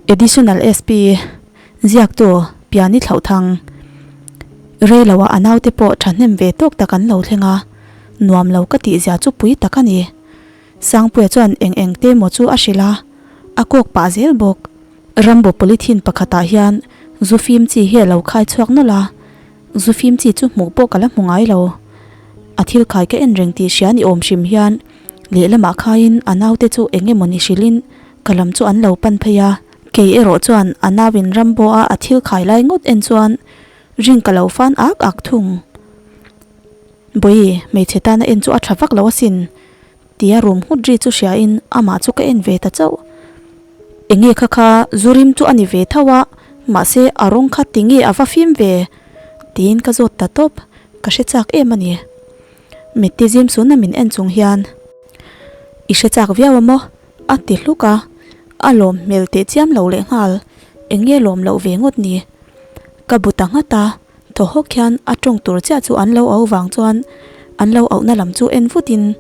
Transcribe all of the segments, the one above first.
Additional SP ziaktu Piani Thlauhthang rei loah a naute pawh thahnem ve tawk tak an lo thleng a, nuam lo ka tih zia chu pui tak a ni. Sangpuia chuan eng eng te maw chu a hrilh a, a kawk pah zel bawk. Rambo polythene pakhatah hian zu fim chi hi a lo khai chhuak nawlh a, zu fim chi chu hmuh pawh ka la hmu ngai lo. A thil khai ka en reng tih hria ni awm hrim hian lehlamah khaiin a naute chu eng emaw ni hrilhin ka lam chu an lo pan phei a. Kei erawh chuan a nauin Rambo-a a thil khai lai ngawt en chuan ring ka lo fan ak ak thung. Bawi, hmeichhe tana en chu a tha vak lo asin. Tia rum nghut ri chu hriain amah chu ka en ve ta chauh. Enge kha kha zu rim chu a ni ve tho a, mahse a rawng kha tinge a va fim ve? Tiin ka zawt ta tawp, ka hre chak em a ni. Mitti zim suna min en chung hian, I hre chak viau a maw? A ti hluk a, a lawm hmel teh chiam lo lehnghal, enge lawm loh ve ngawt ni? Ka bu ta nghat a. Thaw hawk hian a tawng tur chiah chu an lo au vang chuan an lo auhna lam chu en vutin,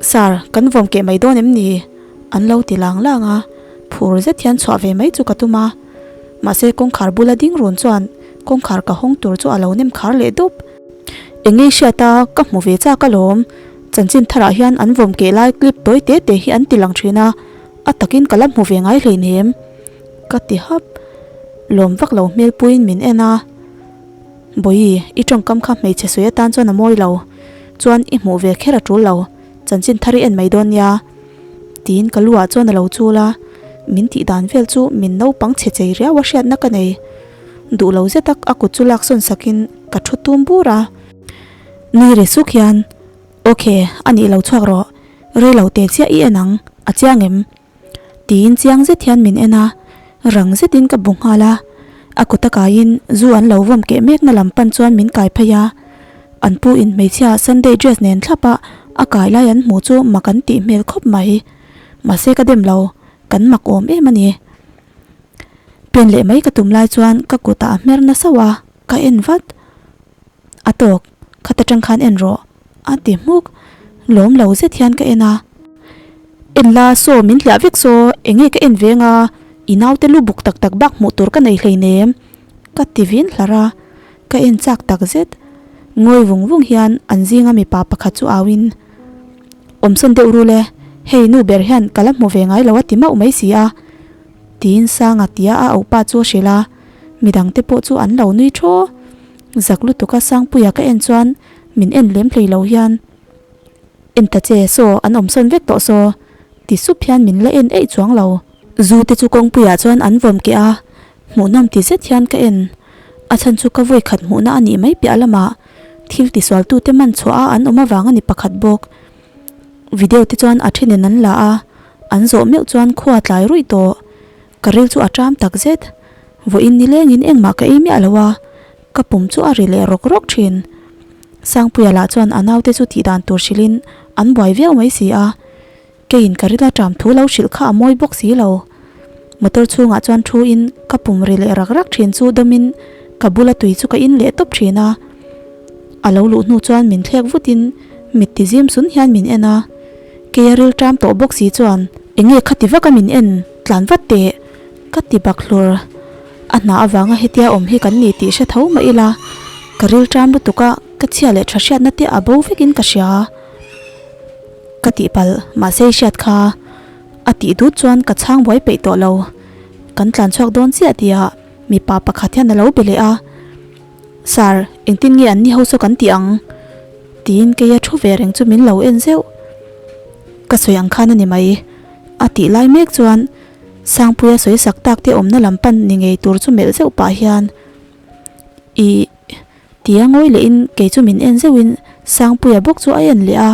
Sir, kan vawm keh mai dawn em ni? An lo ti lang lang a, phur zet hian chhuah ve mai chu ka tum a. Mahse kawngkhar bula ding run chuan kawngkhar ka hawng tur chu a lo nem khar leh dup. Eng ngei hriat a, ka hmu ve chak alawm. Chanchin tharah hian an vawm keh lai clip tawi te te hi an ti lang thin a, a takin ka la hmu ve ngai hleinem. Ka ti hap. Lawm vak lo hmel puiin min en a. Bawi, i tawngkam kha hmeichhe sawi atan chuan a mawi lo. Chuan i hmuh ve kher a tul lo. Chanchin thar i en mai dawn nia. Tiin ka lu ah chuan a lo chul a. Min tih dan vel chu min naupang chhe chei riau a hriatna ka nei. Duh lo zet a a kut chu lak sawn sakin ka thu tum bur a. Nui ri suk hian, Ok, a nih lo chhuak rawh. Rei lo te chiah i en ang, a chiang em? Tiin chiang zet hian min en a, rang zetin ka bu nghal a. A kut a kaiin zu an lo vawm keh mekna lam pan chuan min kai phei a. An pu in hmeichhia Sunday dress nen thlap a a kai lai an hmuh chu mak an tih hmel khawp mai. Mahse ka dem lo, kan mak awm em a ni. Pen leh mai ka tum lai chuan ka kutah a hmer nasa a, ka en vat. A tawk, khata tang khan en rawh, a ti hmuk. Lawm lo zet hian ka en a. En la, saw min hliah vek saw, enge ka en veng a, i naute lu buk tak tak bak hmuh tur ka nei hleinem, ka ti vin hlar a, ka en chak tak zet. Ngawi vung vung hian an zinga mipa pakhat chu auin, Awmsawn deuh rul e, hei nu ber hian ka la hmu ve ngai lo a ti mauh mai si a, tiin Sanga tia a auhpa chu a hrilh a, midangte pawh chu an lo nui thaw. Zak lutuka Sangpuia ka en chuan min en lem hlei lo hian, En ta che, saw an awm sawn vek tawh saw, ti sup hian min la en eih chuang lo. Zu te chu kawngpuiah chuan an vawm keh a, hmuhnawm ti zet hian ka en. A chhan chu ka vawi khat hmuhna a nih mai piah lamah thil tisualtute man chhuah a an awm avang a ni pakhat bawk. Video te chuan a thenin an la a, an zawh meuh chuan khua tlai ruih tawh. Ka ril chu a ṭam tak zet. Vawiin nilengin engmah ka ei miah lo a, ka pum chu a ri leh rawk rawk thin. Sangpuia lah chuan a naute chu tih dan tur hrilhin an buai viau mai si a, keiin ka rila ṭam thu lo hrilh kha a mawi bawk si lo. Motor chhungah chuan thuin ka pum ri leh rak rak thin chu dawmin ka bula tui chu ka in leh tawp thin a. A lo luh hnu chuan min thlek vutin mit ti zim sun hian min en a, keia ril ṭam tawh bawk si chuan enge khati vaka min en tlan vat teh. Ka ti bak hlur. A hna avanga hetia awm hi kan ni tih hre tho mah ila, ka ril ṭam lutuk a, ka chhia leh ṭha hriatna te a bo vekin ka hria. Ka tih palh, mahse i hriat kha. A tih dut chuan ka chhang buai peih tawh lo. Kan tlan chhuak dawn chiah tihah mipa pakhat hian a lo be leh a, Sir, engtin nge an ni ho saw kan tih ang? Tiin keia thu ve reng chu min lo en zeuh. Ka sawi ang khan a ni mai. A tih lai mek chuan Sangpuia sawi sak tak te awmna lam pan ni ngei tur chu melh zeuh pah hian Ih tia ngawi leh in kei chu min en zeuh in Sangpuia bawk chu a en leh a.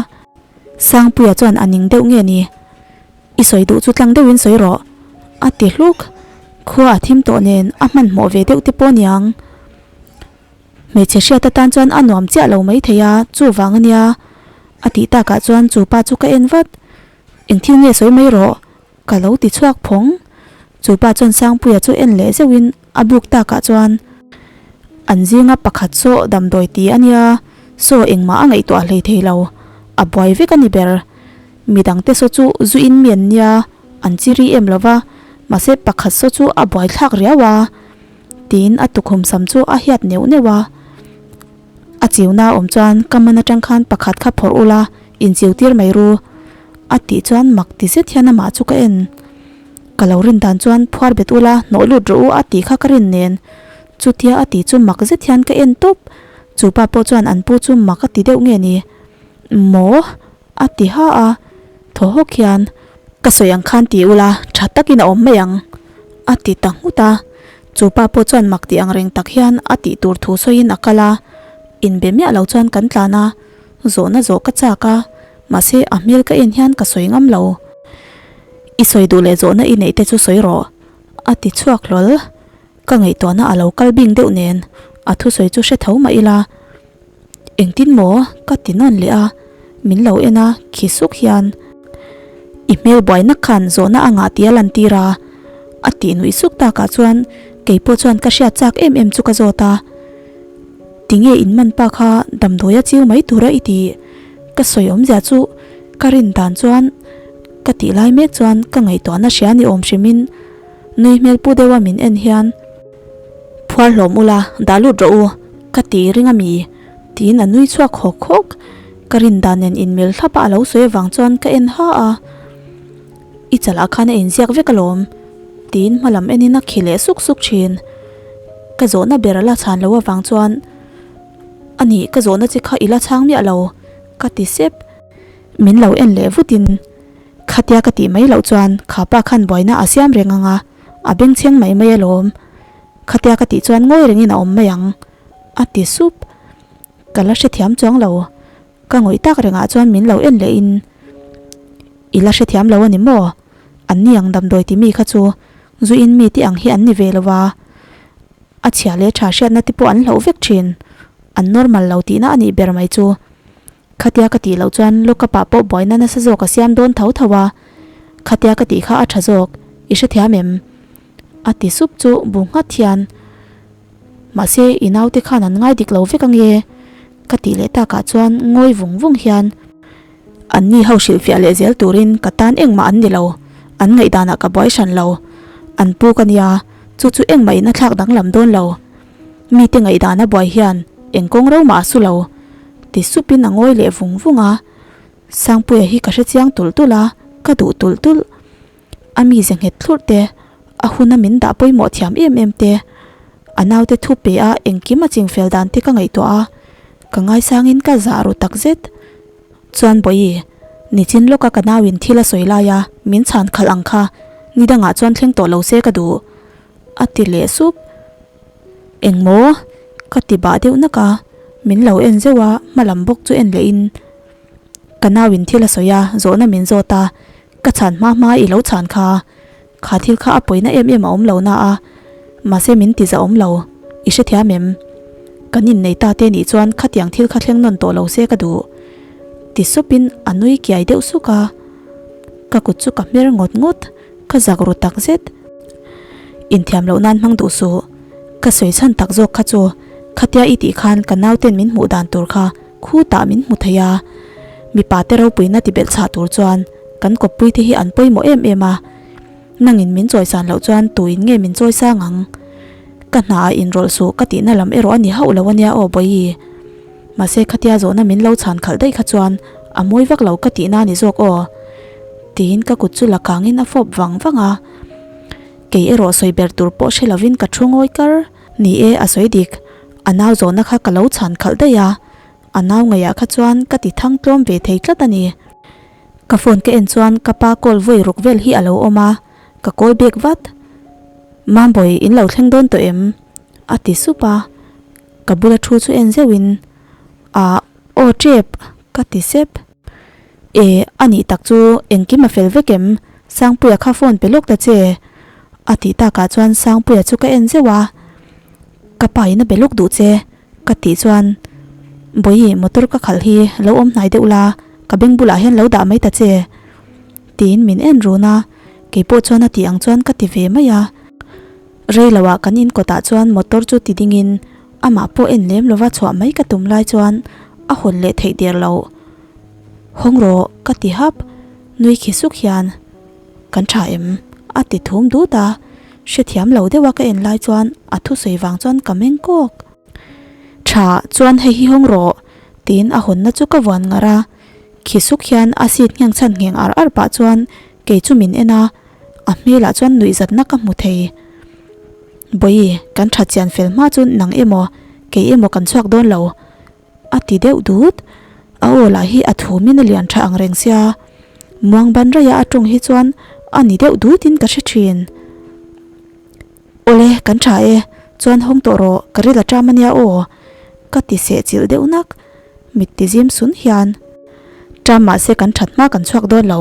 Sangpuia chuan a ning deuh nge ni? I sawi duh chu tlang deuh in sawi rawh a ti hluk. Khua a thim tawh nen a hmanhmawh ve deuh te pawh niang. Hmeichhe hriat atan chuan a nuam chiah lo maithei a, chuvang a nia a tih takah chuan chu pa chu ka en vat. Engthil nge sawi mai rawh? Ka lo ti chhuak phawng. Chu pa chuan Sangpuia chu en leh zeuhin a buk takah chuan an zinga pakhat saw damdawi ti a nia, saw engmah a ngaihtuah hlei thei lo, a buai vek a ni ber. Midangte saw chu zu in mi an nia, an chi ri em lo va, Mahse pakhat saw chu a buaithlak riau a, tiin a tukhum sam chu a hiat neuh neuh a. A chiuna awm chuan ka man atang khan pakhat kha phawrh ula, inchiu tir mai ru, a tih chuan mak ti zet hian amah chu ka en. Ka lo rin dan chuan phuar bet ula, hnawh lut rawh u a tih kha ka rin nen. Chutia a tih chu mak zet hian ka en tawp. Chu pa pawh chuan an pu chu mak a ti deuh nge ni? Maw? A ti ha a, thaw hawk hian, Ka sawi ang khan ti ula, tha takin a awm mai ang, a ti ta nghut a. Chu pa pawh chuan mak tih ang reng tak hian a tih tur thu sawiin a kal a, inbe miah lo chuan kan tlan a, zawhna zawh ka chak a, mahse a hmel ka en hian ka sawi ngam lo. I sawi duh leh zawhna i neih te chu sawi rawh, a ti chhuak hlawl. Ka ngaihtuahna a lo kal bing deuh nen a thusawi chu hre tho mah ila, Engtin maw? ka ti nawn leh a, min lo en a khi suk hian I hmel buai nak khan zawhna a ngah tih a lantir a, a tih nuih suk takah chuan keipawh chuan ka hriat chak em em chu ka zawt a, Tinge in man pa kha damdawi a chiu mai tura i tih? Ka sawi awmzia chu ka rin dan chuan ka tih lai mek chuan ka ngaihtuahna hria ni awm hrimin nui hmel pu deuha min en hian Phuar hlawm ula, dah lut rawh u, ka ti ring a mi? tiin a nui chhuak hawk hawk. Ka rin dan nen inmil thlap a a lo sawi avang chuan ka en ha a. I chalah khan a inziak vek alawm, tiin hma lam enin a khi leh suk suk thin. Ka zawhna ber a la chhan lo avang chuan, A nih, ka zawhna che kha i la chhang miah lo, ka ti sep. Min lo en leh vutin, Khatia ka tih mai loh chuan kha pa khan buaina a siam reng ang a. A bengchheng mai mai alawm. Khatia ka tih chuan ngawi rengin a awm mai ang, a ti sup. Ka la hrethiam chuang lo. Ka ngawih tak rengah chuan min lo en lehin, I la hrethiam lo a ni maw? An ni ang damdawi ti mi kha chu zu in mi te ang hi an ni ve lo va. A chhia leh tha hriatna te pawh an hlauh vek thin. An normal lo tihna a nih ber mai chu. Khatia ka tih loh chuan lockup ah pawh buaina nasa zawk a siam dawn tho tho a, khatia ka tih kha a tha zawk, i hrethiam em? A ti sup chu bu nghat hian, Mahse i naute khan an ngai dik lo vek ange ka tih leh takah chuan ngawi vung vung hian, An ni ho hrilhfiah leh zel turin ka tan engmah an ni lo, an ngaihdanah ka buai hran lo, an pu ka nia, chu chu engmah in a thlak danglam dawn lo. Mite ngaihdan a buai hian eng kawng ro mah a su lo ti supin a ngawi leh vung vung a. Sangpuia hi ka hre chiang tulh tulh a, ka duh tulh tulh. A mize nghet thlurh te, a huna min dah pawimawh thiam em em te, a naute thu pe a engkim a chingfel dan te ka ngaihtuah a, ka ngaisangin ka zah ru tak zet. Chuan Bawihi, nichin lawka ka nauin thil a sawi lai a, min chhan khalh ang kha, nidangah chuan thleng tawh lo se ka duh. A ti leh sup. Engmaw? Ka ti bah deuh nak a, min lo en zeuh a, hma lam bawk chu en leh in ka nau in thil a sawi a, zawhna min zawt a, ka chhan hma hma i lo chhan kha, kha thil kha a pawina em em a awm lo na a, mahse min ti za awm lo, i hrethiam em? Kan innei ta te nih chuan khatiang thil kha thleng nawn tawh lo se ka duh ti sup in a nui kiai deuh suk a, ka kut chu ka hmer ngawt ngawt. Ka zak ru tak zet. Inthiam loh nan hmang duh suh. Ka sawi chhan tak zawk kha chu khatia i tih khan ka nauten min hmuh dan tur kha khutah min hmu thei a. Mipa te ropuina ti belh chhah tur chuan kan kawppui te hi an pawimawh em em a. Nangin min chawisan loh chuan tuin nge min chawi sang ang? Ka hna ah inrawlh suh ka tihna lam erawh a ni hauh lo a nia aw Bawihi. Mahse khatia zawhna min lo chhan khalh daih kha chuan a mawi vak lo ka tihna a ni zawk aw. Tiin ka kut chu la kangin a fawp vang vang a. Kei erawh sawi ber tur pawh hre lovin ka thu ngawi kar. Ni e, a sawi dik. A nau zawhna kha ka lo chhan khalh daih a. A nau ngaihah kha chuan ka ti thang tlawm ve thei tlat a ni. Ka phone ka en chuan ka pa call vawi ruk vel hi a lo awm a, ka call back vat. Mambawi, in lo thleng dawn tawh em? A ti sup a. Ka bula thu chu en zeuhin, Ah, aw tep, ka ti sep. E, a nih tak chu engkim a fel vek em? Sangpuia kha phone pe lawk ta che. A tih takah chuan Sangpuia chu ka en zeuh a. Ka pa in a be lawk duh che, ka tih chuan, Bawihi, motor ka khalh hi lo awm hnai deuh la, ka beng bulah hian lo dah mai ta che. Tiin min en run a, keipawh chuan a tih ang chuan ka ti ve mai a. Rei loah kan in kawtah chuan motor chu ti dingin amah pawh en lem lova chhuah mai ka tum lai chuan a hawn leh theih der loh. Hawng rawh ka ti hap, nui khi suk hian kan tha em? A ti thum dut a, hrethiam lo deuha ka en lai chuan a thusawi vang chuan ka meng kawk. Tha chuan hei hi hawng rawh tiin a hawnna chu ka vuan ngar a, khi suk hian a seat ngheng chhan ngheng ar ar pah chuan kei chu min en a, a hmelah chuan nuihzatna ka hmu thei. Bawihi, kan tha chian fel hma chu nang emaw kei emaw kan chhuak dawn lo. A ti deuh dut. A aw lah hi a thumin a lian tha ang reng sia. Muang ban raia a tawng hi chuan a ni deuh dutin ka hre thin. Awle, kan tha e, chuan hawng tawh rawh, ka ril a ṭam ania aw, ka ti seh chilh deuh nak. Mit ti zim sun hian. Ṭam mahse kan ṭhat hma kan chhuak dawn lo.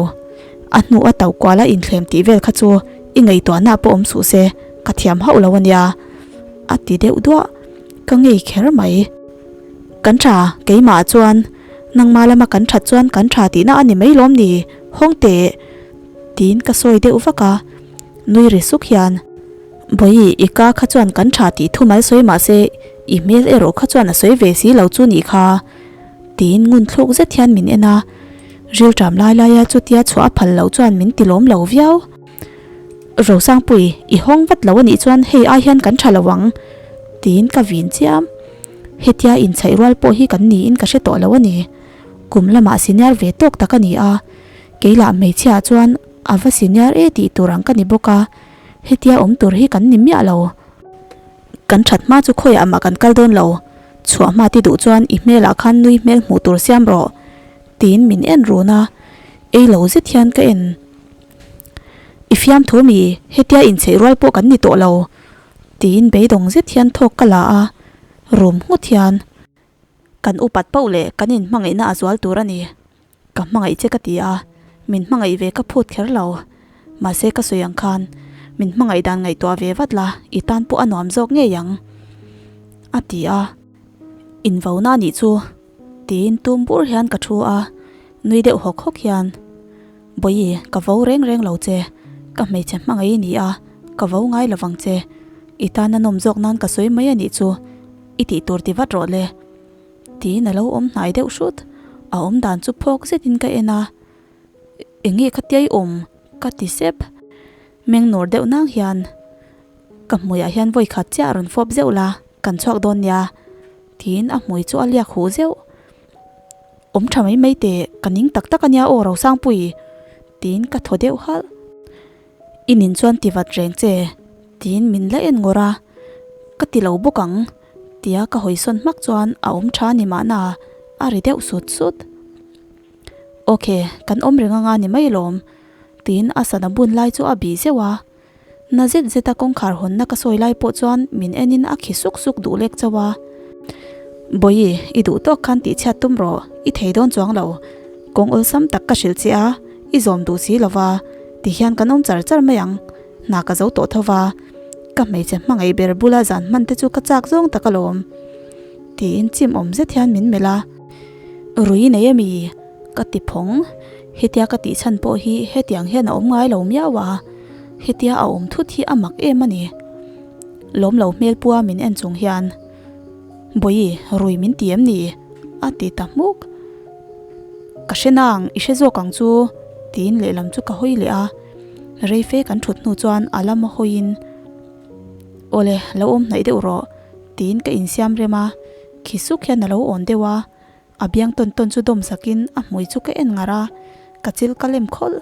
A hnu a tauh kual a inthlem tih vel kha chu i ngaihtuahna pawh awm suh se, ka thiam hauh lo ania, a ti deuh duah. Ka ngei kher mai. Kan tha, keimah chuan nangma lama kan that chuan kan tha tihna a ni mai lawm ni, hawng teh tiin ka sawi deuh vak a, nui ri suk hian, Bawihi, i ka kha chuan kan tha tih thumal sawi mahse i hmel erawh kha chuan a sawi ve si lo chu nih kha tiin ngun thluk zet hian min en a, rilṭam lai laia chutia chhuah a phal loh chuan min ti lawm lo viau. Rosangpui, i hawng vat lo anih chuan hei ai hian kan tha lo ang, tiin ka vin chiam. Hetia inchhaih rual pawh hi kan niin ka hre tawh lo a ni. Kum lamah senior ve tawk tak a ni a, kei lah hmeichhia chuan a va senior e tih tur ang ka ni bawk a, hetia awm tur hi kan ni miah lo. Kan that hma chu khawiah mah kan kal dawn lo, chhuah hma ti duh chuan i hmelah khan nui hmel hmuh tur siam rawh, tiin min en run a, ei lo zet hian ka en. I fiamthu mi, hetia inchheih rual pawh kan ni tawh lo, tiin beidawng zet hian thawk ka la a, rum nghut hian, Kan upat pauh leh kan inhmangaihna a zual tur a ni, ka hmangaih che ka ti a, min hmangaih ve ka phut kher lo, mahse ka sawi ang khan min hmangaih dan ngaihtuah ve vat la, i tan pawh a nuam zawk ngei ang, a ti a, Invauna nih chu, tiin tum bur hian ka thu a, nui deuh hawk hawk hian. Bawihi, ka vo reng reng lo che. Ka hmeichhe hmangaih i ni a, ka vo ngai lo vang che. I tan a nawm zawk nan ka sawi mai a nih chu, i tih tur ti vat rawh le. Tiin a lo awm hnai deuh hrut. A awm dan chu phawk zetin ka en a. Eng nge khatia i awm? ka ti sep. Meng nawr deuh nang hian, Ka hmuiah hian vawi khat chiah a rawn fawp zeuh la, kan chhuak dawn nia. Tiin a hmui chu a liak huh zeuh. Awm tha mai mai teh, ka ning tak tak ania aw Rosangpui, tiin ka thaw deuh halh. I nin chuan ti vat reng che, tiin min la en ngawr a, ka ti lo bawk ang, tia ka hawi sawn hmak chuan a awm tha ni mahna a ri deuh sut sut. Ok, kan awm reng anga ni mai alawm, tiin a sana bun lai chu a bih zeuh a. Na zet zet a kawngkhar hawnna ka sawi lai pawh chuan min enin a khi suk suk duh lek chauh a. Bawihi, i duh tawk khan tihchhiat tum rawh, i thei dawn chuang lo. Kawng awlsam tak ka hrilh che a, i zawm duh si lo va, tihian kan awm char char mai ang, hna ka zo tawh tho va. Ka hmeichhe hmangaih ber bula zan hman te chu ka chak zawng tak alawm. Tiin chim awm zet hian min melh a. Rui nei ami? Ka ti phawng. Hetia ka tih chhan pawh hi hetiang hian a awm ngai lo miau a. Hetia a awm thut hi a mak em a ni. Lawm lo hmel pua min en chung hian, Bawihi, rui min ti em ni? a ti ta hmuk. Ka hre nang, i hre zawk ang chu, tiin lehlam chu ka hawi leh a. Rei fe kan thut hnu chuan a lama hawiin, Awle, lo awm hnaih deuh rawh, tiin ka insiam rem a. Khi suk hian a lo awn deuh a, a biang tawn tawn chu dawm sakin a hmui chu ka en ngar a, ka chil ka lem khawlh.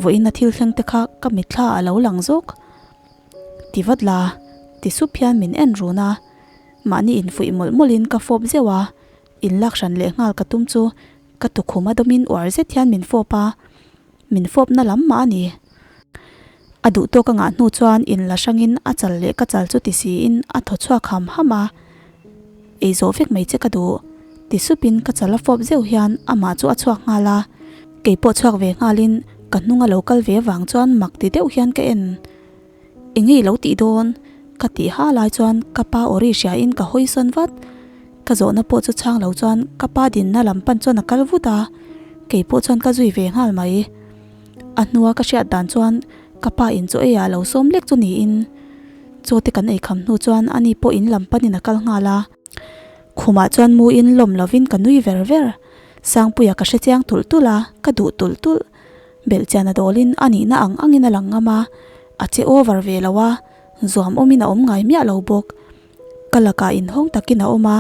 Vawiin a thil thleng te kha ka mitthla a lo lang zawk. Ti vat la, ti sup hian min en run a, mahni infuih mawlh mawlhin ka fawp zeuh a, inlak hran leh nghal ka tum chu ka tukhum a dawmin uar zet hian min fawp a, min fawp na lam mah a ni. A duh tawk a ngah hnu chuan inla hrangin a chal leh ka chal chu ti siin a thaw chhuak ham ham a, Ei zawh vek mai che ka duh, ti supin ka chal a fawp zeuh hian amah chu a chhuak nghal a, kei pawh chhuak ve nghalin ka hnung a lo kal ve avang chuan mak ti deuh hian ka en. Enge i lo tih dawn? ka tih ha lai chuan ka pa aw ri hriain ka hawi sawn vat. Ka zawhna pawh chu chhang lo chuan ka pa dinna lam pan chuan a kal vut a, kei pawh chuan ka zui ve nghal mai. A hnua ka hriat dan chuan ka pa in chaw ei ah lo sawm lek chu niin chaw te kan ei kham hnu chuan ani pawh in lam panin a kal nghal a. Khumah chuan mu in lawm lovin ka nui ver ver. Sangpuia ka hre chiang tulh tulh a, ka duh tulh tulh. Belhchian a dawlin a nihna ang angin a lang ngam a. A che over ve lo a, zuam awmin a awm ngai miah lo bawk. Ka lakah inhawng takin a awm a,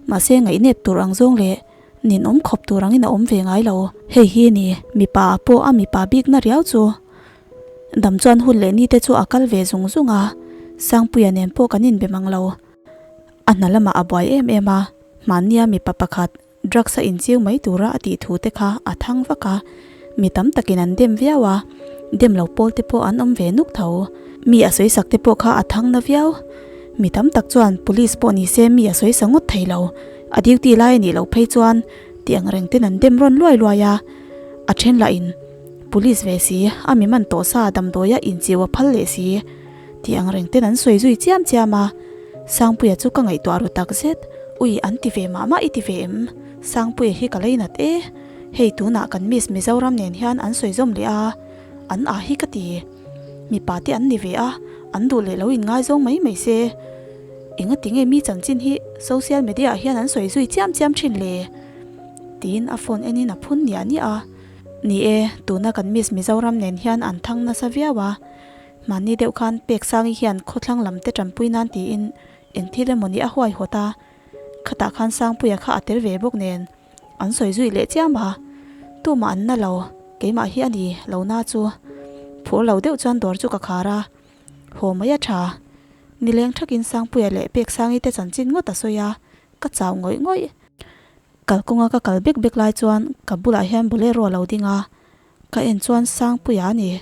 mahse ngaihnep tur ang zawng leh ninawm khawp tur angin a awm ve ngai lo. Hei hi ni, mipa ah pawh a mipa bikna riau chu. Dam chuan hun leh nite chu a kal ve zung zung a, Sangpuia nen pawh kan inbe mang lo. A hna lamah a buai em em a, hmannia mipa pakhat Drugs a inchiu mai tura a tih thu te kha a thang vak a, mi tam takin an dem viau a, dem lo pawl te pawh an awm ve nuk tho. Mi a sawisak te pawh kha a thang na viau. Mi tam tak chuan police pawh ni se mi a sawisa ngawt thei lo, a duty lai a nih loh phei chuan ti ang reng ten an dem rawn luai luai a. A then lah in police ve si, a mi man tawh sa damdawi a inchiu a phal leh si ti ang reng ten an sawi zui chiam chiam a. Sangpuia chu ka ngaihtuah ru tak zet. Ui an ti ve mah mah i ti ve em? Sangpuia hi ka leinat e. Hei tunah kan Miss Mizoram nen hian an sawi zawm leh a, an ah hi ka ti. Mipa te an ni ve a, an duh leh lo in ngaizawng mai mai se. Engati nge mi chanchin hi social media ah hian an sawi zui chiam chiam thin le? Tiin a phone enin a phun niah niah a. Ni e, tuna kan Miss Mizoram nen hian an thang nasa viau a. Mahni deuh khan Peksangi hian khawthlang lam te tanpui nan tiin eng thil emaw ni a huaihawt a, khatah khan Sangpuia kha a tel ve bawk nen an sawi zui leh chiam a, tumah an na lo, keimah hi a ni lo na chu. Phur lo deuh chuan dawr chu ka khar a, haw mai a tha. Nileng thakin Sangpuia leh Peksangi te chanchin ngawt a sawi a, ka chau ngawih ngawih. Kalkawnga ka kal bek bek lai chuan ka bulah hian Bolero a lo ding a, Ka en chuan Sangpuia a ni.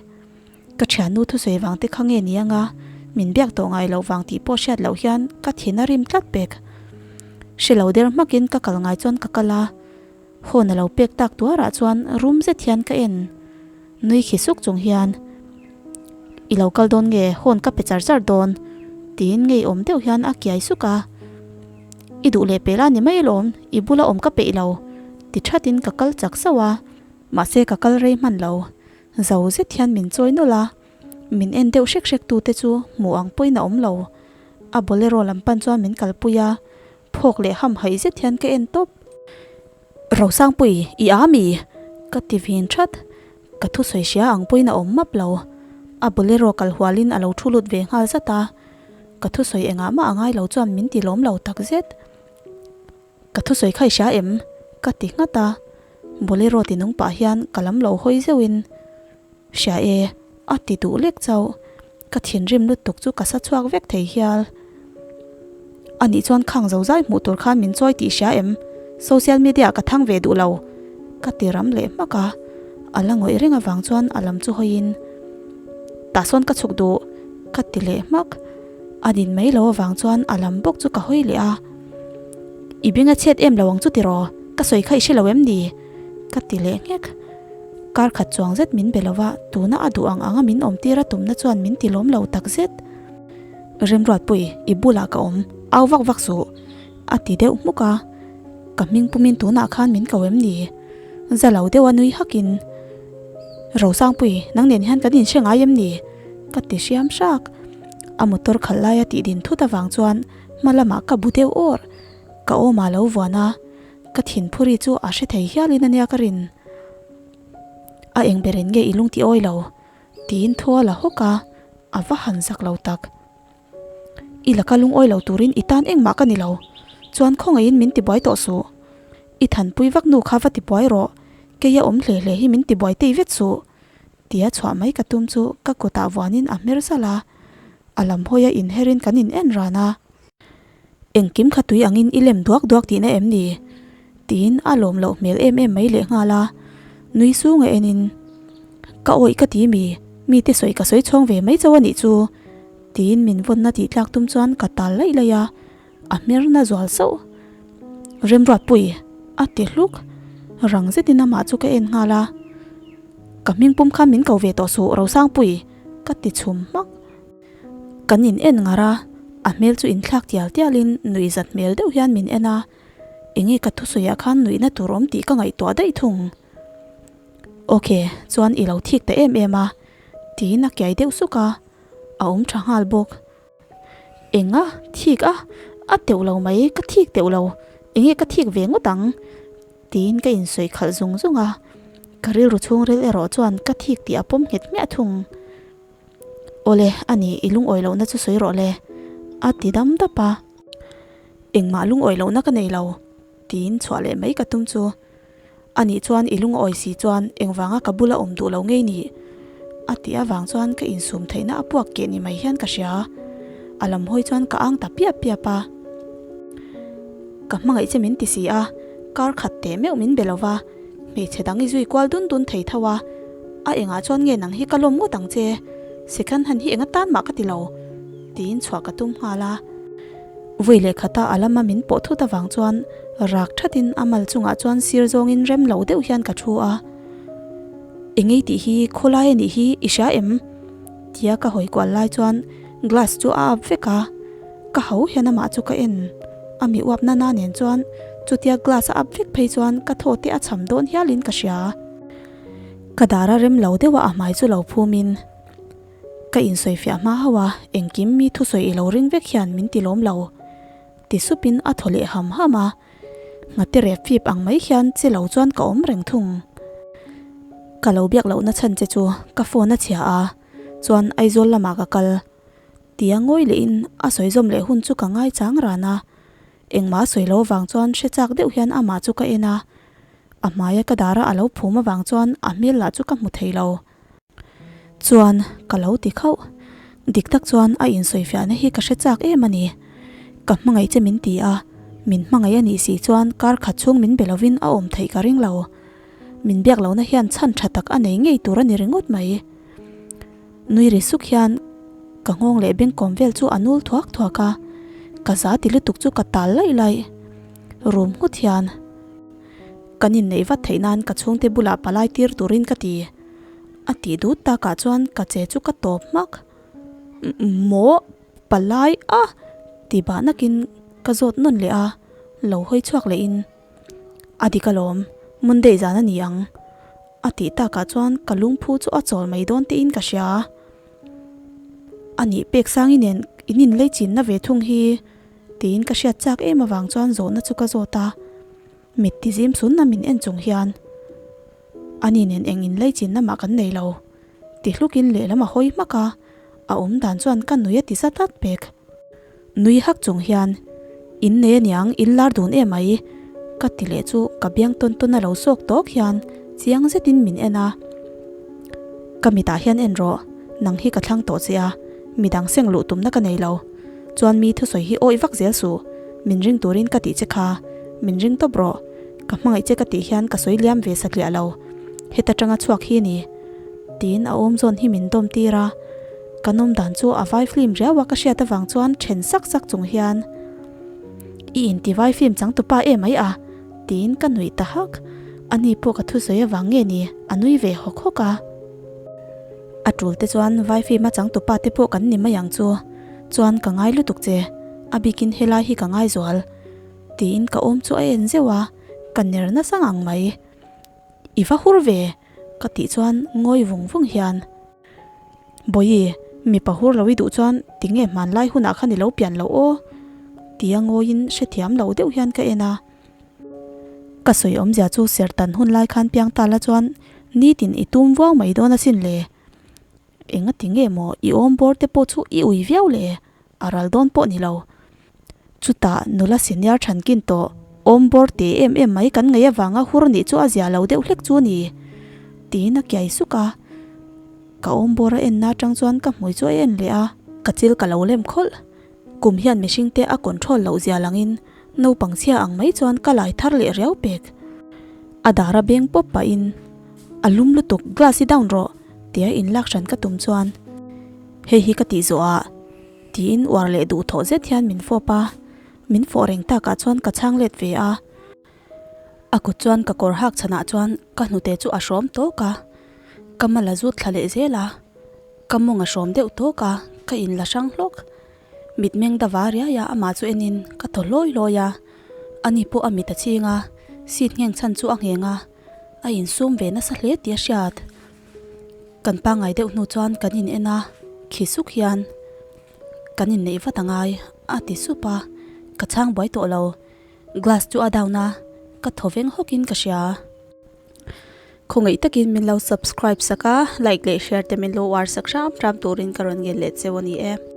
Ka thiannu thusawi vang te kha nge ni anga min biak tawh ngai loh vang tih pawh hriat loh hian ka thin a rim tlat pek. Hre lo der hmakin ka kal ngai chuan ka kal a, hawn a lo pek tak tuarah chuan rum zet hian ka en. Nui khi suk chung hian, I lo kal dawn nge hawn ka pe char char dawn? tiin ngeiawm deuh hian a kiai suk a. I duh leh pela ni mai alawm, i bula awm ka peih lo, ti thatin ka kal chak sauh a. Mahse ka kal rei hman lo, zo zet hian min chawi nawlh a, min en deuh hrek hrek tute chu hmuh ang pawhin a awm lo. A bolero lam pan chuan min kalpui a, phawk leh ham haih zet hian ka en tawp. Rosangpui, i a mi? Ka ti vin that. Ka thusawi hria ang pawhin a awm map lo. A bolero kal hualin a lo thu lut ve nghal zat a, ka thusawi engah mah a ngai lo chuan min ti lawm lo tak zet. Ka thusawi kha i hria em? Ka ti nghat a, Bolero ti nung pah hian ka lam lo hawi zeuhin, Hria e, a ti duh lek chauh. Ka thinrim lutuk chu ka sa chhuak vek thei hial. Anih chuan khang zo zai hmuh tur khan min chawi tih hria em? Social media ah ka thang ve duh lo, ka ti ram leh hmak a. A la ngawih reng avang chuan a lam chu hawiin, Tah sawn ka chhuk duh, ka ti leh hmak. A din mai lo avang chuan a lam bawk chu ka hawi leh a. I beng a chhiat em lo ang chu tiraw? Ka sawi kha i hre lo em ni? Ka ti leh nghek. Kar khat chuang zet min be lo va, tuna a duh ang anga min awm tir a tumna chuan min ti lawm lo tak zet. Remruatpui, i bulah ka awm, au vak vak suh, a ti deuh hmuk a. Ka hming pumin tunah khan min ko em ni? Za lo deuh a nui hakin, Rosangpui, nang nen hian kan inhre ngai em ni? Ka ti hriam hrak. A motor khalh laia tih din thut avang chuan Hma lamah ka bu deuh awr, ka awmah lo vuan a, ka thinphuri chu a hre thei hialin a nia ka rin. A eng berin nge i lung ti awi lo? tiin thu a la hawk a, a va han zak lo tak. I laka lungawi lo turin i tan engmah ka ni lo, chuan khawngaihin min tibuai tawh suh. I thanpui vak nu kha va tibuai rawh, keia awm hle hle hi min tibuai tei vet suh. Tia chhuah mai ka tum chu ka kutah vuanin a hmer zalh a, a lam hawia inherin kan in en ran a. Engkim kha tui angin i lem duak duak tihna em ni? Tiin a lawm loh hmel em em mai lehnghal a, nui sung a enin, Ka awih ka ti mi, mite sawi ka sawi chhawng ve mai chauh a nih chu, tiin min vawnna tih tlak tum chuan ka tal laih laih a. A hmerna zual sauh. Remruatpui a ti hluk. Rang zetin amah chu ka en nghal a. Ka hming pum khan min ko ve tawh suh Rosangpui ka ti chhum hmak. Kan in en ngar a, a hmel chu inthlak tial tialin nuihzat hmel deuh hian min en a. Enge ka thusawiah khan nuihna tur awm tih ka ngaihtuah daih thung. Ok, chuan i lo thik ta em em a, tiin a kiai deuh suk a, a awm tha nghal bawk. Enga thik a, a teuh lo mai, ka thik teuh lo, enge ka thik ve ngawt ang? Tiin ka insawi khalh zung zung a, ka rilru chhungril erawh chuan ka thik tih a pawm nghet hmiah thung. Awle, a ni, i lungawi lohna chu sawi rawh le, a ti dam dap a. Engmah lungawi lohna ka nei lo, tiin chhuah leh mai ka tum chu. A nih chuan i lungawi si chuan engvanga ka bula awm duh lo ngei ni? A tih avang chuan ka insum theihna a puak keh ni mai hian ka hria. A lam hawi chuan ka ang ta piap piap a. Ka hmangaih che min ti si a, kar khat teh meuh min be lo va, hmeichhe dang i zui kual dun dun thei tho a. A engah chuan nge nang hi ka lawm ngawt ang che? Second hand hi enga tan mah ka ti lo, tiin chhuah ka tum nghal a. Vui leh khata a lama min pawh thut avang chuan rak thatin a mal chungah chuan sir zawngin rem lo deuh hian ka thu a. Engei tih hi khawlai a nih hi i hria em? Tia ka hawi kual lai chuan glass chu a up vek a, ka ho hian amah chu ka en. A mi uap nana nen chuan chutia glass a up vek phei chuan ka thaw te a cham dawn hialin ka hria. Ka dara rem lo deuha a hmai chu lo phumin. Ka insawifiah hma hauh a, engkim mi thusawi i lo ring vek hian min ti lawm lo, ti supin a thaw leh ham ham a. Nghate rep fip ang mai hian che lo chuan ka awm reng thung. Ka lo biak lohna chhan che chu ka phone a chhia a, chuan Aizawl lamah ka kal. Tia ngawi lehin a sawi zawm leh hun chu ka ngaichang ran a. Engmah a sawi lo avang chuan hre chak deuh hian amah chu ka en a. A hmaia ka dara a lo phum avang chuan a hmel lah chu ka hmu thei lo. Chuan ka lo ti khauh. Dik tak chuan a insawifiahna hi ka hre chak em a ni. Ka hmangaih che min ti a, min hmangaih a nih si chuan kar khat chhung min be lovin a awm theih ka ring lo. Min biak lohna hian chhan tha tak a nei ngei tur a ni ringawt mai. Nui ri suk hian ka nghawng leh bengkawm vel chu a nul thuak thuak a, ka za ti lutuk chu ka tal laih laih. Rum nghut hian kan inneih vat theih nan ka chhungte bulah palai tir turin ka ti. A tih dut takah chuan ka che chu ka tawp hmak. Maw palai a? Ti bah nakin ka zawt nawn leh a, lo hawi chhuak lehin a dik alawm, Monday zan a ni ang. A tih takah chuan ka lungphu chu a chawl mai dawn tiin ka hria. A nih pek sangi nen in inlei chinna ve thung hi tiin ka hriat chak em avang chuan zawhna chu ka zawt a. Mit ti zim sunna min en chung hian Ani nen eng inlei chinna mah kan nei lo ti hlukin lehlam a hawi hmak a, a awm dan chuan ka nui a ti za tlat pek. Nui hak chung hian, In nei aniang, in lar dun em mai ka ti leh chu ka biang tawn tawn a lo sawk tawk hian chiang zetin min en a. Ka mitah hian en rawh, nang hi ka thlang tawh che a, midang seng luh tumna ka nei lo. Chuan mi thusawi hi awih vak zel suh, min ring turin ka tih che kha, min ring tawp rawh. Ka hmangaih che ka tih hian ka sawi liam ve satliah lo, heta tanga chhuak hi ni. Tiin a awm zawn hi min dawm tir a, kan awm dan chu a vai film riau a ka hriat avang chuan then sak sak chung hian I inti vai film changtupa em mai a tiin ka nuih ta hak, ani pawh ka thusawi avang nge ni a nui ve hawk hawk a. A tul te chuan vai film a changtupa te pawh kan ni mai ang chu, chuan ka ngai lutuk che, a bikin helai hi ka ngai zual. Tiin ka awm chu a en zeuh a, ka ner nasa ngang mai. I va hur ve, ka tih chuan ngawi vung vung hian, Bawihi, mipa hur lo i duh chuan tinge hmanlai hunah khan i lo pian loh aw? Tia ngawiin hrethiam lo deuh hian ka en a. Ka sawi awmzia chu sertan hun lai khan piang ta la chuan nitin i tum vuau mai dawn asin le. Enga tinge maw i awm bawr te pawh chu i ui viau le, a ral dawn pawh ni lo. Chutah nula senior thankin tawh awm bawr te em em mai kan ngaih avanga hur nih chu a zia lo deuh hlek chu a ni, tiin a kiai suk a. Ka awm bawr a enna atang chuan ka hmui chu a en leh a. Ka chil ka lo lem khawlh. Kum hian mihringte a control loh zia langin naupang chhia ang mai chuan ka lai thar leh riau pek. A dar a beng pawp pahin, A lum lutuk, glass hi down rawh, tia inlak hran ka tum chuan hei hi ka tih zawhah Tiin uar leh duhthawh zet hian min fawp a, min fawh reng takah chuan ka chhang let ve a. A kut chuan ka kawr hak chhanah chuan ka hnute chu a hrawm tawk a, ka mal a zut thla leh zel a, ka mawng a hrawm deuh tawk a, ka in la hrang hlawk. Mitmeng da va riai a amah chu enin ka thaw hlawi hlawi a, ani pawh a mit a ching a, seat ngheng chhan chu a ngheng a, a insum ve nasa hle tih a hriat. Kan pangngai deuh hnu chuan kan in en a, khi suk hian kan inneih vat a ngai a ti sup a, ka chhang buai tawh lo, glass chu a down a, ka thaw veng hawk in ka hria. Khawngaih takin min lo subscribe sak a, like leh share te min lo uar sak hram hram turin ka rawn ngen leh cheu a ni e.